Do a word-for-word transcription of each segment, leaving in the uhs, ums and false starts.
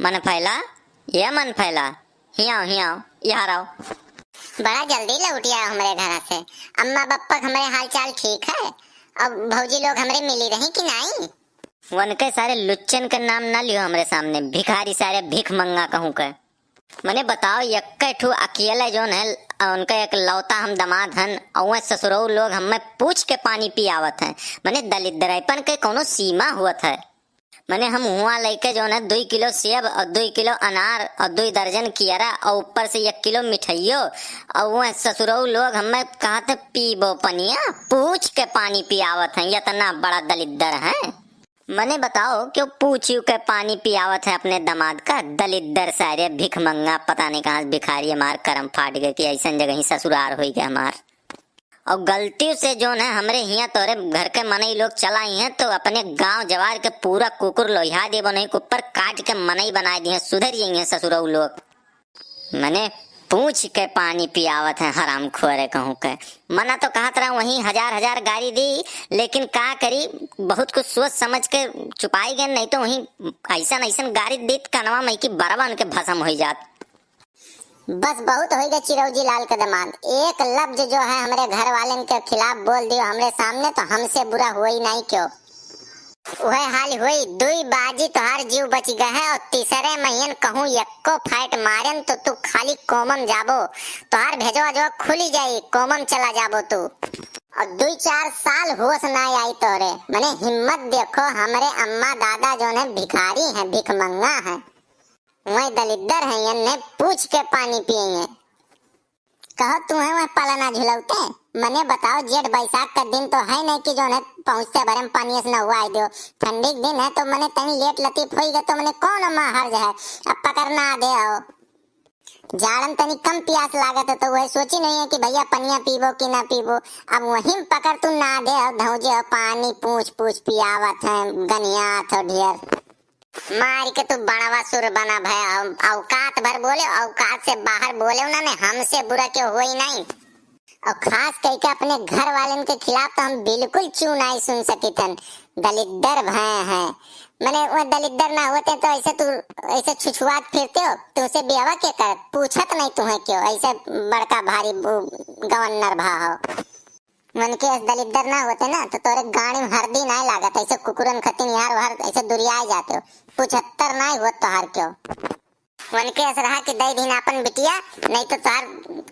मन फैला, ये मन फैला, हियाव, हियाव, यहाँ रहो। बड़ा जल्दी लौट आयो हमरे घरा से। अम्मा बप्पा के हमरे हाल चाल ठीक है? अब भौजी लोग हमरे मिली रही कि नाई? वनके सारे लुच्चन के नाम ना लियो हमरे सामने, भिखारी सारे, भीख मंगा कहूँ के। मने बताओ, यक्के ठू अकेले जौन है, उनके एकलौता हम दमाद हन, और वह ससुरऊ लोग हमें पूछ के पानी पियावत हैं। मने दलिद्दरैपन के कौनो सीमा हुअत है? मने हम हुआँ लइके जौन है, दुई किलो सेब और दुई किलो अनार और दुई दर्जन कियरा और ऊपर से एक किलो मिठाइयो, और वह ससुरऊ लोग हमें कहत हैं, "पीबो पनिया?" पूछ के पानी पियावत हैं, इतना बड़ा दलिद्दर हैं। मने बताओ, क्यों पूछियो के पानी पियावत है अपने दमाद का? दलिद्दर सारे, भिखमंगा, पता नहीं कहाँ से भिखारी, हमार करम फाट गए कि ऐसन जगह ही ससुरार होई गए हमार। और गलती से जौन है हमरे हियाँ तोरे घर के मनई लोग चला आई हैं तो अपने गांव जवार के पूरा कुकुर लोहिया देबो नहीं, कुप्पर काट के मनई बनाए दिए, सुधर जाइए ससुरऊ लोग। मने पूछ के पानी पियावत है हराम खोरे कहूँ के। मना तो कहत रहा वहीं हजार हजार गारी दी, लेकिन का करी, बहुत कुछ सोच समझ के चुपाई गए, नहीं तो वहीं ऐसन ऐसन गारी दीत कनवा मई की बरवा उनके भसम होई जात। बस बहुत होई गए चिरौजी लाल के दमाद, एक लफ्ज जो है हमरे घर वालन के खिलाफ बोल दियो हमरे सामने तो हमसे बुरा हुई नहीं क्यों। वह हाल हुई, दुई बाजी तोहार जीव बच गए है और तीसरे महीन कहूँ यक्को फाइट मारेन तो तू खाली कोमम जाबो, तोहार भेजवा जो खुली जाई, कोमम चला जाबो तू। और दुई चार साल होश ना आई तोरे, मने हिम्मत देखो, हमरे अम्मा दादा जौन है भिखारी हैं, भिखमंगा हैं, वही दलिद्दर हैं, इन्हें पूछ के पानी पिए। कहो तुम्हें वह पलना झुलौते, मने बताओ जेठ बैसाख का दिन तो है नहीं कि जौन है पहुँचते भरे में पानी से नहुआई दो। ठंडी के दिन है तो मने तनी लेट लतीफ होई गए तो मने कौन अम्मा हर्ज है, अब पकड़ ना दे आओ। जाड़न तनी कम प्यास लागत है तो वह सोची नहीं है कि भैया पनिया पीबो कि ना पीबो। अब वहीं पकड़ तू ना दे आओ, धौजे हो पानी पूछ पूछ पियावत है, गनियात हो ढेर। मार के तू बड़वा सुर बना भया, औकात भर बोले, औकात से बाहर बोले, उन्होंने हमसे बुरा क्यों हुई नहीं। और खास करके अपने घर वालन के खिलाफ तो हम बिल्कुल चू नहीं सुन सकित हन। दलिद्दर भय हैं, मने वो दलिद्दर ना होते तो ऐसे तू ऐसे छुछुआत फिरते हो, तुमसे ब्याह के कर पूछत नहीं तुम्हें क्यों ऐसे बड़का भारी गवर्नर भा हो। मन के अस दलिद्दर ना होते ना तो तोरे गाड़ी में हरदी नहीं लागत, ऐसे कुकुरन खतिन यार वहर ऐसे दुरियाए जाते हो, पचहत्तर नहीं होत तोहार क्यों। मन के अस रहा कि दई दिन अपन बिटिया, नहीं तो तोहार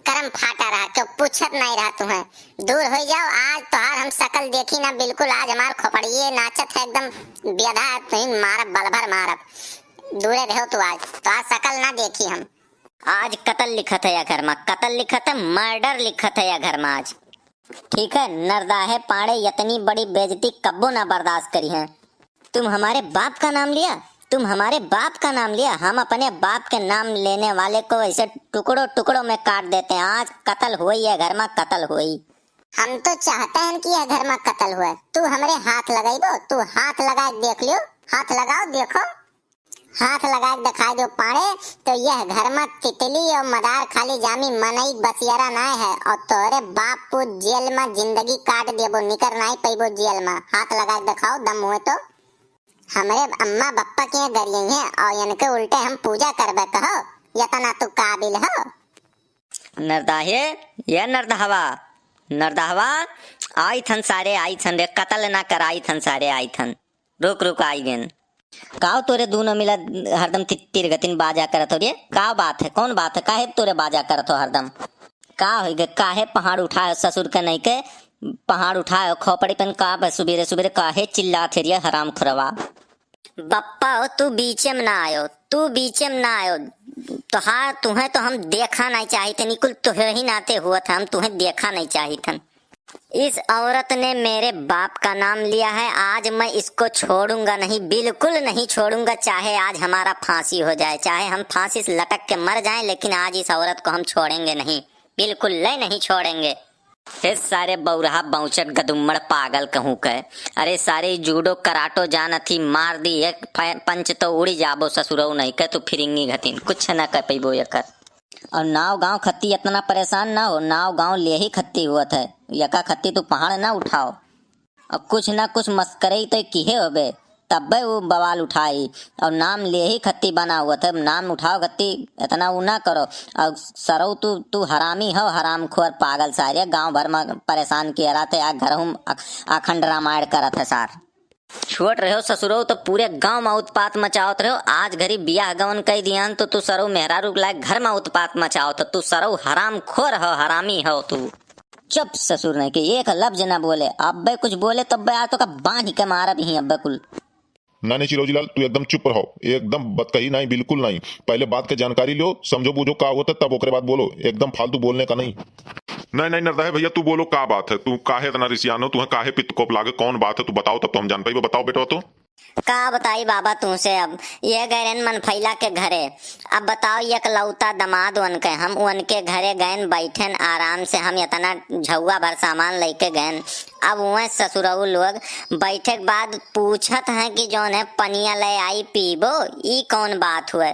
करम फाटा रहा, क्यों पूछत नहीं रहा तुम्हें। दूर हो जाओ, आज तोहार हम शकल देखी ना बिल्कुल, आज हमार खोपड़िए नाचत है एकदम बेधा है, तुम मारब बलभर मारब, दूरे रहो तू, आज तोहार शकल ना देखी हम। आज कतल लिखत है या घर में, कतल लिखत है, मर्डर लिखत है या घर में आज। ठीक है, नरदाहे पाड़े, इतनी बड़ी बेइज्जती कब्बो ना बर्दाश्त करी है। तुम हमारे बाप का नाम लिया, तुम हमारे बाप का नाम लिया। हम अपने बाप के नाम लेने वाले को ऐसे टुकड़ों टुकड़ों में काट देते हैं। आज कतल हुई है घर में, कतल हुई। हम तो चाहते हैं कि यह घर में कतल हुआ। तू हमरे हाथ लगाइबो, तू हाथ लगा के देख लियो, हाथ लगाओ, देखो। हाथ लगा के दिखाई दो पाड़े, तो यह घर में तितली और मदार खाली जामी, मनई बसियारा नाय है, और तोरे बाप पूत जेल में जिंदगी काट देबो, निकर नाय पैबो जेल में। हाथ लगा के दिखाओ, दम हुए तो। हमरे अम्मा बप्पा के गरिए हैं और इनके उल्टे हम पूजा करबे कहो, यतना तू काबिल हो। नरदाहे, ये नरदहवा, नरदहवा, आई थन सारे, आई थन रे, कतल ना कराई थन सारे, आई थन। रुक, रुक, आई गेन। काव तोरे दूनो मिला हरदम तित्तिर गतिन बाजा करत हो रे? काव बात है? कौन बात है? काहे तोरे बाजा करत हो हरदम? का होई गे? काहे पहाड़ उठाए हो ससुर के नहीं के? पहाड़ उठाए हो खोपड़ी पेन का बे सुबेरे सुबेरे काहे चिल्लात है रे हराम खुरवा? बप्पा हो, तू बीचे में ना आयो, तू बीचे में ना आयो। तोहार, तुहें तो हम देखा नहीं चाहित है, निकुल तोहे ही नाते हुआ था, हम तुहें देखा नहीं चाहित हन। इस औरत ने मेरे बाप का नाम लिया है, आज मैं इसको छोड़ूंगा नहीं, बिल्कुल नहीं छोड़ूंगा, चाहे आज हमारा फांसी हो जाए, चाहे हम फांसी से लटक के मर जाएं, लेकिन आज इस औरत को हम छोड़ेंगे नहीं, बिल्कुल ले नहीं छोड़ेंगे। हे सारे बौरहा बौचट गदुम्मड़ पागल कहूँ के, अरे सारे जूडो कराटो जानत ही, मार दी एक प-, पंच तो उड़ी जाबो ससुरऊ नहीं के तू फिरिंगी घतीन, कुछ न कर पैबो एकर। और नाव गांव खत्ती इतना परेशान ना हो, नाव गांव ले ही खत्ती हुआ था, यका खत्ती तू पहाड़ ना उठाओ। और कुछ ना कुछ मस्करई तो किहे होबे, तब्बे उ बवाल उठाई। और नाम लेही खत्ती बना हुआ थे, नाम उठाओ खत्ती, इतना उ ना करो। और सरऊ तू, तू हरामी हो, हरामखोर पागल सारे, गांव भर में परेशान किया रहते, आ घर हम अख-, अखंड रामायण करत है सार। छोट रहो ससुरो तो पूरे गांव में उत्पात मचावत रहो, आज घरी बियाह गवन कई दियान तो तू सरऊ मेहरारू लायक घर में उत्पात मचावत, तू सरऊ हरामखोर हो, हरामी हो तू। चुप ससुर नहीं के एक लफ्ज ना बोले, अब्बे कुछ बोले तब्बे आ तो का बांध के मारब ही अब्बे कुल। नहीं, नहीं, चिरौजी लाल, तू एकदम चुप रहो, एकदम बतकही नहीं, बिल्कुल नहीं। पहले बात के जानकारी लो, समझो बूझो का होता, तब ओकरे बाद बोलो, एकदम फालतू बोलने का नहीं। नहीं, नहीं, नरदहे भैया, तू बोलो, का बात है? तू काहे इतना रिसियान हो? तुम्हें काहे पित्त कोप लागे? कौन बात है? तू बताओ, तब तो हम जान पाइबे। बताओ बेटवा, तो। का बताई बाबा तुमसे, अब ये गए रहन मनफैला के घरे। अब बताओ, एकलौता दमाद उनके, हम उनके घरे गएन, बैठेन आराम से, हम इतना झौआ भर सामान लेके गएन। अब वह ससुरऊ लोग बैठे के बाद पूछत हैं कि जौन है पनिया ले आई पीबो, ई कौन बात हुए?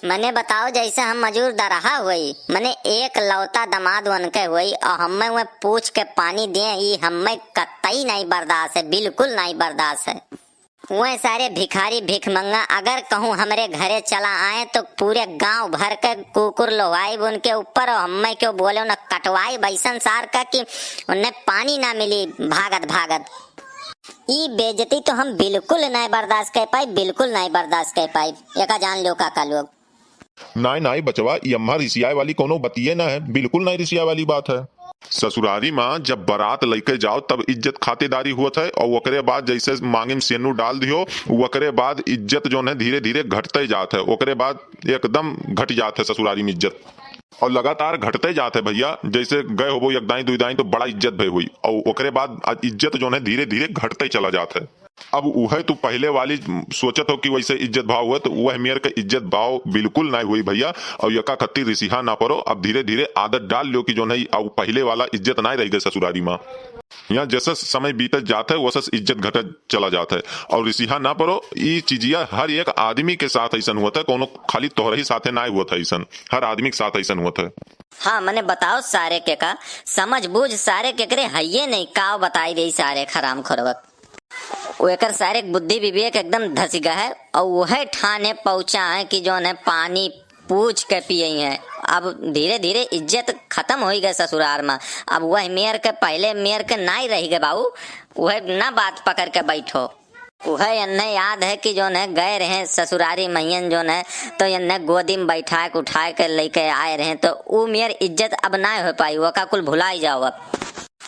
मने बताओ, जैसे हम मजूर दरहा हुई, मने एकलौता दमाद उनके हुई, और हमें वह पूछ के पानी दिए, ई हमें कतई नहीं बर्दाश्त है, बिल्कुल नहीं बर्दाश्त है। वह सारे भिखारी भिखमंगा अगर कहूँ हमरे घरे चला आए तो पूरे गांव भर के कुकुर लोहाइब उनके ऊपर, और हमें क्यों बोले उन्हें कटवाइब ऐसन सार का कि उन्हें पानी ना मिली भागत भागत। ई बेइज्जती तो हम बिल्कुल नहीं बर्दाश्त कर पाई, बिल्कुल नहीं बर्दाश्त कर पाई। एका जान लो काका लोग। नाई, नाई बचवा, ई अम्हा रिसियाए वाली कौनो बतिये ना है, बिल्कुल नाई रिसियाए वाली बात है। ससुरारी में जब बारात लइके जाओ तब इज्जत खातिरदारी हुवत है, और ओकरे बाद जैसे मांगे में सेनू डाल दियो, ओकरे बाद इज्जत जौन है धीरे धीरे घटते जात है, ओकरे बाद एकदम घट जात है ससुरारी में इज्जत। और लगातार घटते जात है भैया, जैसे गए होबो एक दाई दुई दाई तो बड़ा इज्जत भई हुई, और ओकरे बाद आज इज्जत जौन है धीरे धीरे घटते चला जात है। अब उहे तू पहले वाली सोचत हो कि वैसे इज्जत भाव हुए, तो वह मेर के इज्जत भाव बिल्कुल नाई हुई भैया। और यका खत्ती रिसिहा ना परो, अब धीरे धीरे आदत डाल लियो कि जौन है अब पहले वाला इज्जत नाई रह गए ससुरारी में। यहाँ जैसे समय बीतत जात है वैसे इज्जत घटत चला जात है। और रिसिहा ना परो, ई चीजिया हर एक आदमी के साथ ऐसन हुआ था, कोनो खाली तोहरे ही साथे नाई हुआ था ऐसन, हर आदमी के साथ ऐसन हुआ था। हाँ, मने बताओ सारे के का समझ बूझ सारे के करे हइये नहीं, का बताई दे सारे हराम खोरवक। ओकर सारे बुद्धि विवेक एकदम धसि गए है और वह ठाने पहुँचा है कि जौन है पानी पूछ के पिए हैं। अब धीरे धीरे इज्जत खत्म होई गए ससुरार में। अब वह मेर के, पहले मेर के नाई रह गए बाबू, वह ना बात पकड़ के बैठो। वह एन्ने याद है कि जौन है गए रहे ससुरारी मइयन जौन है, तो एन्ने गोदी में बैठा के उठा के लेके आए रहे, तो ऊ मेर इज्जत अब ना हो पाई, वका कुल भुलाई जाओ अब।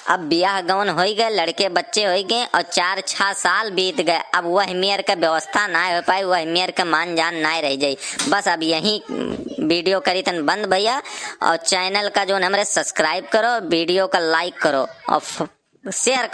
अब बियाह गवन होई गए, लड़के बच्चे होई गए और चार छह साल बीत गए। अब वह मेर के व्यवस्था ना हो पाई, वह मेर के मान जान ना रह जाई। बस अब यही वीडियो करी तन बंद भैया, और चैनल का जौन हमरे subscribe करो, वीडियो का like करो और फ-, share